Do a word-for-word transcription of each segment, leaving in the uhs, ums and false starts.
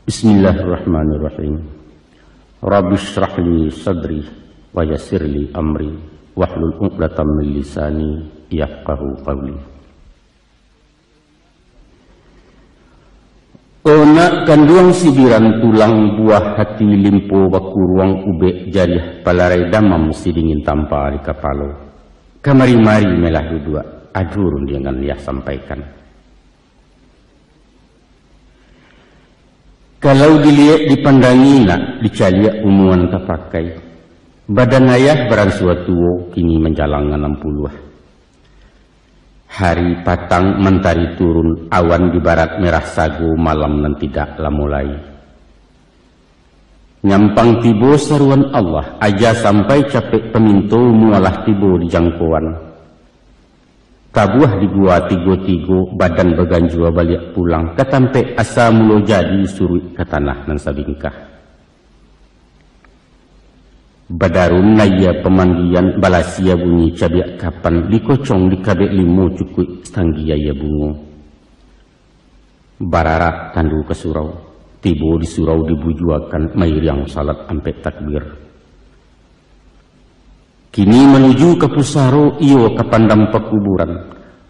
Bismillahirrahmanirrahim. Rabbi shrah li sadri wa yassir li amri wahlul uqdatam min lisani yafqahu qawli. O nak kanduang sibiran tulang, buah hati limpo bakuruang, ubek jariah palarai damam, sidingin tampa di kapalo. Kamari-mari melah duduak, ado rundiangan yah sampaikan. Kalau diliek dipandangi nak, dicaliak umuan tapakai. Badan ayah baransua tuo, kini manjalang anam puluah. Hari patang mantari turun, awan di barat merah sago, malam nan tidak lamo lai. Nyampang tibo saruan Allah, aja sampai capek paminto, mualah tibo di jangkoan. Tabuah di gua tigo-tigo, badan baganjua baliak pulang, ka tampek asa mulo jadi, suruik ka tanah nan sabingkah. Badarun layia pamandian, balasia bunyi cabiak kapan, dikocong dikabek limo, cukuik satanggi aia bungo. Bararak tandu ka surau, tibo di surau dibujuakan, mairiang salat ampek takbir. Kini manuju ka pusaro, iyo ka pandam pakuburan.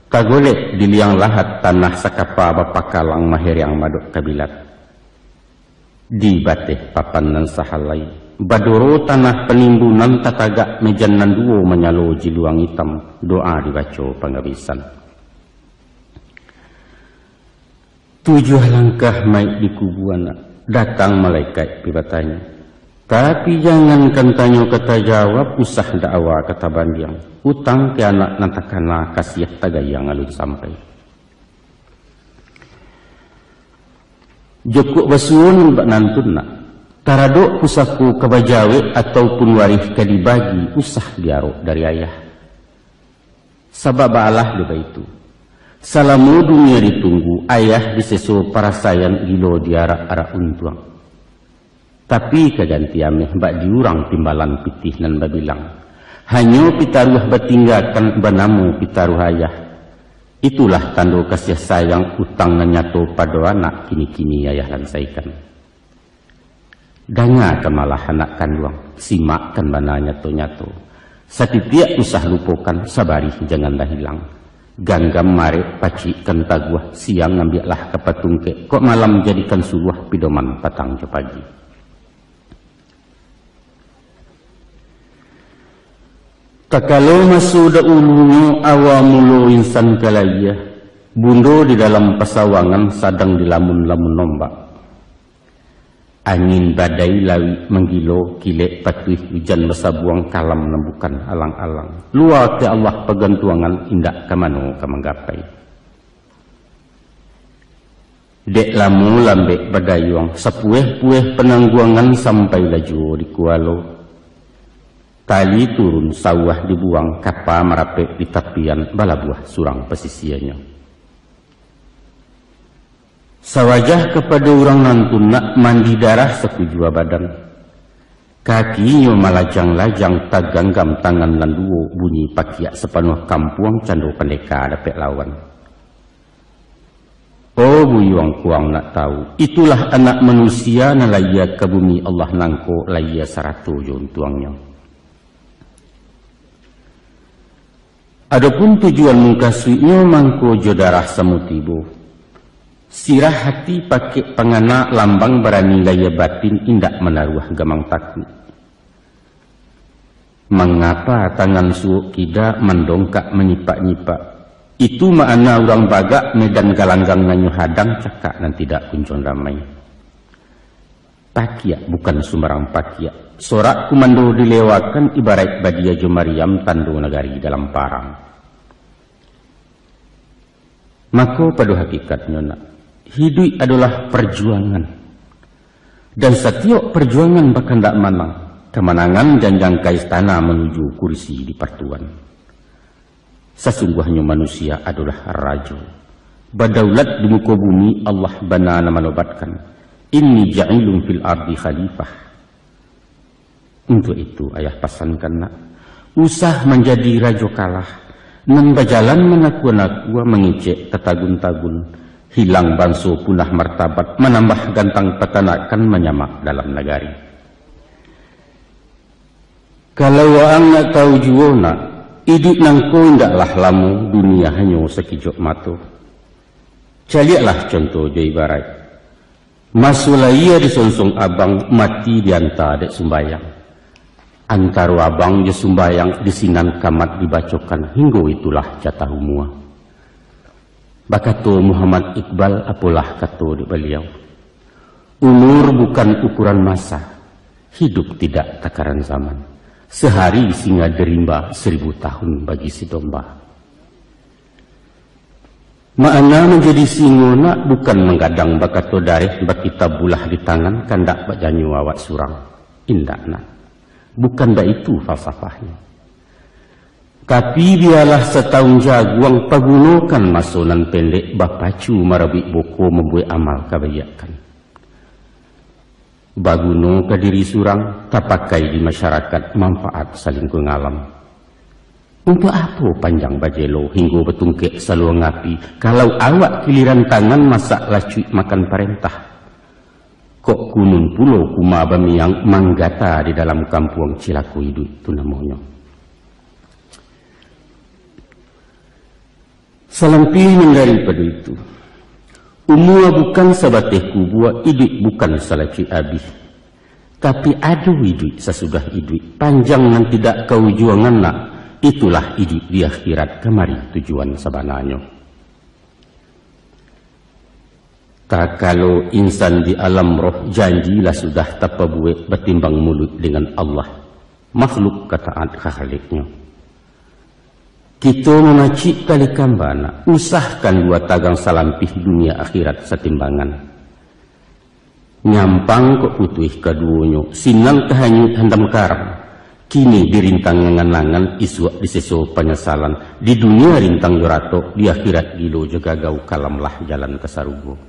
Tagolek di liang lahat, tanah sakapa bapakalang, maheriang madok kabilat. Di bateh papan nan sahalai, badoro tanah panimbunan, tatagak mejan nan duo, manyalo jiluang itam, doa dibaco pangabisan. Tujuah langkah maik dikubuan, datang malaikat pi batanyo. Tapi jangankan tanyo ka tajawab, usah dakwa ka tabandiang. Utang ka anak nan takana, kasiah tagayang alun sampai. Jokok basuo nan bak nantun nak, taradok pusako ka bajawek, ataupun warih ka dibagi, usah diarok dari ayah. Sabab baalah dek baitu, salamo dunia ditunggu, ayah diseso parasaian, gilo diarak-arak untuang. Tapi ka ganti ameh, bak di urang timbalan pitih nan babilang. Hanyo pitaruah batinggakan, banamo pitaruah ayah. Itulah tando kasiah sayang, utang nan nyato pado anak, kini-kini ayah lansaikan. Dangakan malah anak kanduang, simakkan bana nyato-nyato. Satitiak usah lupokan, sabarih janganlah hilang. Ganggam marek pacikkan taguah, siang ambiaklah ka patungkek, kok malam jadikan suluah, pidoman patang jo pagi. Takalo maso daulunyo, awa mulo insan ka layia, bundo di dalam pasawangan, sadang dilamun-lamun ombak. Angin badai lawik manggilo, kilek patuih ujan basabuang, kalam nan bukan alang-alang. Lua ka Allah pagantuangan, indak ka mano ka manggapai. Dek lamo lambek badayuang, sapueh-pueh panangguangan, sampailah juo di kualo. Tali turun sauah dibuang, kapa marapek di tapian, balabuah surang pasisianyo. Sawajah kapado urang nantun nak, mandi darah sakujua badan. Kakinyo malajang-lajang, taganggam tangan nan duo, bunyi pakiak sapanuah kampuang, cando pandeka dapek lawan. Oh buyuang kuang nak tahu, itulah anak manusia nan layia ka bumi Allah nangko, layia sarato jo untuangnyo. Adopun tujuan mukasuiknyo, mangko jo darah samo tibo. Sirah hati pakek pangana, lambang barani layia batin, indak manaruah gamang takuik. Mangapa tangan suok kida, mandongkak manyipak-nyipak? Itu makna urang bagak, medan galanggang nan nyo hadang, cakak nan tidak kunjuang damai. Pakiak bukan sumbarang pakiak. Sorak kumando dilewakan, ibaraik badia jo mariam, tando nagari dalam parang. Mako, pado hakikatnyo nak, hiduik adolah parjuangan. Dan satiok parjuangan bakandak manang, kamanangan janjang ka istana, manuju kurisi di partuan. Sasungguahnyo manusia adolah rajo. Badaulat di muko bumi, Allah bana nan manobatkan, "Inni ja'ilun fil ardi khalifah." Untuak itu, ayah pasankan nak, usah manjadi rajo kalah, nan bajalan manakua-nakua, mangecek tatagun-tagun, Hilang banso, punah martabat, manambah gantang patanakan, manyamak dalam nagari. Kalau waang nak tahu juo nak, iduik nangko indaklah lamo, dunia hanyo sakijok mato. Caliaklah contoh jo ibaraik. Maso lahia disonsong abang, mati dianta dek sumbayang. Antaro abang jo sumbayang, di sinan kamat dibacokan, hinggo itulah jatah umua. Bakato Muhammad Iqbal, apolah kato dek baliau, "Umur bukan ukuran masa, hidup tidak takaran zaman. Sehari singa di rimba, seribu tahun bagi si domba." Makna manjadi singo nak bukan manggadang bakato dareh, bakitabulah di tangan, kandak bajanyo awak surang. Indak nak. Bukan baitu falsafahnyo. Tapi bialah satahun jaguang, pagunokan maso nan pendek, bapacu marabuik boko, mambuek amal kabaiakkan. Baguno ka diri surang, tapakai di masyarakat, manfaat salingkuang alam. Untuak apo panjang bajelo, hinggo batungkek saluang api, kalau awak kiliran tangan, masak lacuik makan parentah? Kok kunun pulo kuma bamiang, manggata di dalam kampuang, cilako iduik tu namonyo. Salampih nan daripado itu, umua bukan sabateh kubua, iduik bukan salacuik abih. Tapi ado iduik sasudah iduik, panjang nan tidak kaujuangan nak, itulah iduik di akhirat, kamari tujuan sabananyo. Takalo insan di alam roh, janji lah sudah tapabuek, batimbang muluik dengan Allah, makhluk ka taat ka Khaliknyo. Kito mamacik tali kamba nak, usahkan dua tagang, salampih dunia akhirat satimbangan. Nyampang kok putuih kaduonyo, sinan ka hanyuik handam karam. Kini dirintang angan-angan, isuak diseso panyasalan. Di dunia rintang jo ratok, di akhirat gilo jo gagau, kalamlah jalan ka sarugo.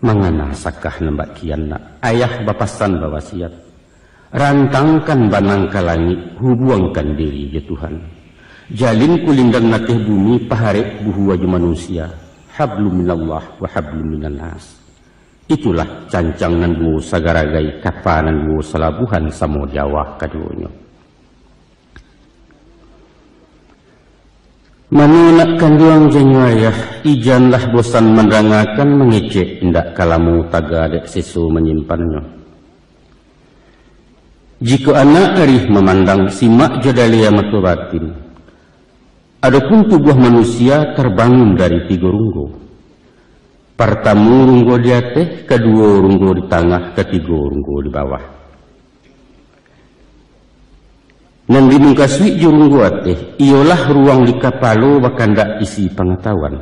Mangana sakah nan bak kian nak, ayah bapasan bawasiat, rantangkan banang ka langik, hubuangkan diri jo Tuhan. Jalin kulindan nateh bumi, paharek buhua jo manusia, hablum minallah wa hablum minannas. Itulah cancang nan duo sagaragai, kapa nan duo salabuhan, samo di awak kaduonyo. Mano nak kanduang janyo ayah, ijanlah bosan mandangakan, mangecek indak ka lamo, taga dek seso manyimpannyo. Jikok anak arih mamandang, simak jo dalia mato batin. Adopun tubuah manusia tarbangun dari tigo runggo. Partamo runggo di ateh, kaduo runggo di tangah, katigo runggo di bawah. Nan dimungkasuik jo runggo ateh, iyolah ruang di kapalo, bakandak isi pangatahuan.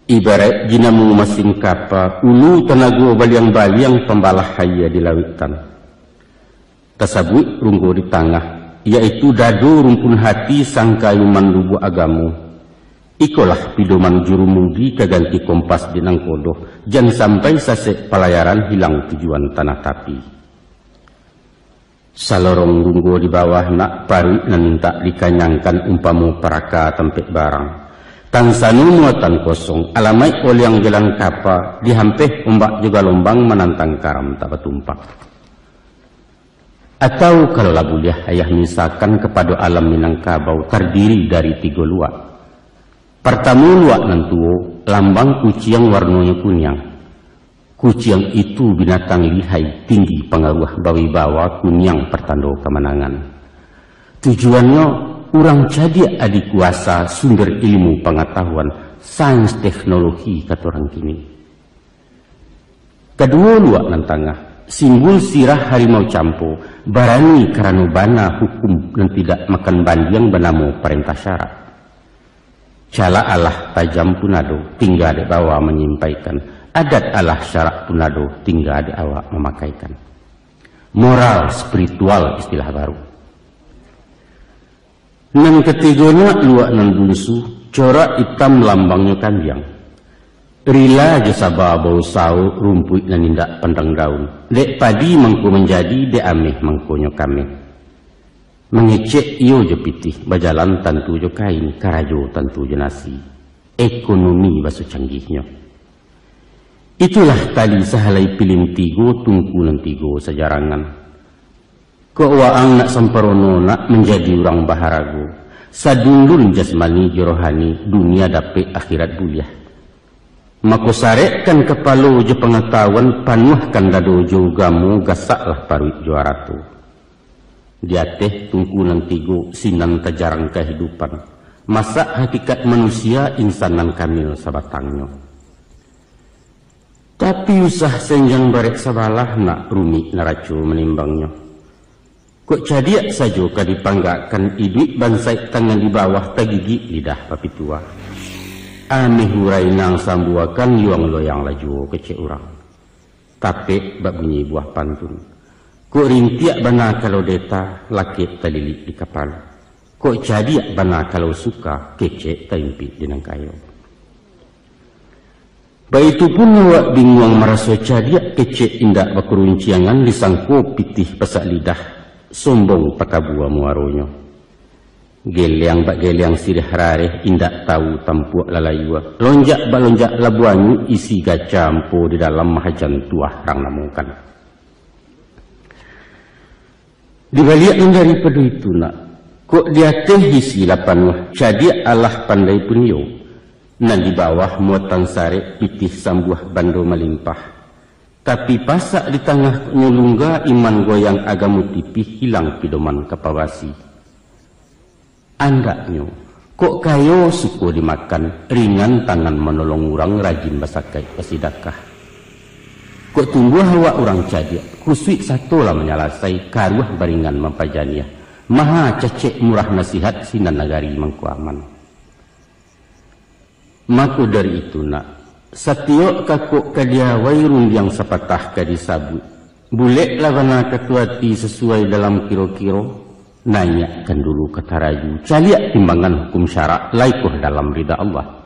Ibaraik dinamo masin kapa, ulu tanago baliang-baliang, pambalah aia di lauiktan. Tasabuik runggo di tangah, yaitu dado rumpun hati, sangka iman lubuak agamo. Ikolah pidoman jurumudi, ka ganti kompas di nangkodo, jan sampai sasek palayaran, hilang tujuan tanah tapi. Salorong runggo di bawah nak, paruik nan mintak dikanyangkan, umpamo paraka tampek barang. Tansano muatan kosong, alamaik oliang jalan kapa, dihampeh ombak jo galombang, manantang karam tak batumpak. Atau kalau lah buliah, ayah misakan kapado alam Minangkabau tardiri dari tigo luak. Partamo luak nan tuo, lambang kuciang warnonyo kuniang. Kuciang itu binatang lihai, tinggi pangaruah, bawibawa, kuniang partando kamanangan. Tujuannyo, urang cadiak, adikuasa, sumber ilmu pangatahuan, sains teknologi kato urang kini. Kaduo luak nan tangah, simbul sirah harimau campo, barani karano bana hukum nan tidak makan bandiang banamo parentah syarak. Calak alah tajam pun ado, tingga dek bawa manyimpaikan. Adat alah syarak pun ado, tingga dek awak mamakaikan. Moral spiritual istilah baru. Nan katigo nak luak nan bunsu, corak itam lambangnyo kambiang. Rila jo saba bausawo, rumpuik nan indak pandang daun. Dek padi mangko manjadi, dek ameh mangkonyo kameh. Mangecek iyo jo pitih, bajalan tantu jo kain, karajo tantu jo nasi. ekonomi baso canggihnyo. Itulah tali sahalai pilin tigo, tungku nan tigo sajarangan. Kok waang nak samparono, nak manjadi urang baharago, sadundun jasmani jo rohani, dunia dapek, akhirat buliah. Mako, sarekkan kapalo jo pangatahuan, panuahkan dado jo ugamo, gasaklah paruik jo arato. Di ateh tungku nan tigo, sinan tajarang kahidupan. Masak hakikat manusia, insan nan kamil sabatangnyo. Tapi usah senjang barek sabalah, nak rumik naraco manimbangnyo. Kok cadiak sajo ka dipanggakkan, iduik bansaik tangan di bawah, tagigik lidah bapitua. Ameh urai nan sambuakan, yuang loyang lah juo kecek urang. Tapek bak bunyi buah pantun. Kok rintiak bana kalau deta, lakek talilik di kapalo. Kok cadiak bana kalau suka, kecek taimpik di nan kayo. Baitu pun awak binguang maraso cadiak, kecek indak bakurunciangan, disangko pitih pasak lidah, sombong patabua muaronyo. Geliang bak geliang siriah rareh, indak tahu tampuak lalayua. Lonjak bak lonjak labuah anyuik, isi gaca ampo di dalam, mahajan tuah rang namokan. Di baliak nan daripado itu, nak, kok di ateh isi lah panuah, cadiak alah pandai pun iyo, nan di bawah muatan sarek, pitih sambuah bando malimpah. Tapi pasak di tangah kok nyo lungga, iman goyang agamo tipih, hilang pidoman ka pabasi. Andaknyo, kok kayo suko dimakan, ringan tangan manolong urang, rajin basakaik basidakah. Kok tumbuah awak urang cadiak, kusuik sato lah manyalasai, karuah baringan mampajaniah, maha cacek murah nasihat, sinan nagari mangko aman. Mako dari itu, nak, satiok kakok ka diawai, rundiang sapatah ka disabuik. Buleklah bana kato ati, sasuai dalam kiro-kiro, naiakkan dulu ka taraju, caliak timbangan hukum syarak, lai koh dalam rida Allah.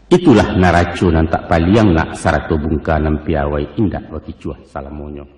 Itulah naraco nan tak paliang, nak, sarato bungka nan piawai, indak bakicuah salamonyo.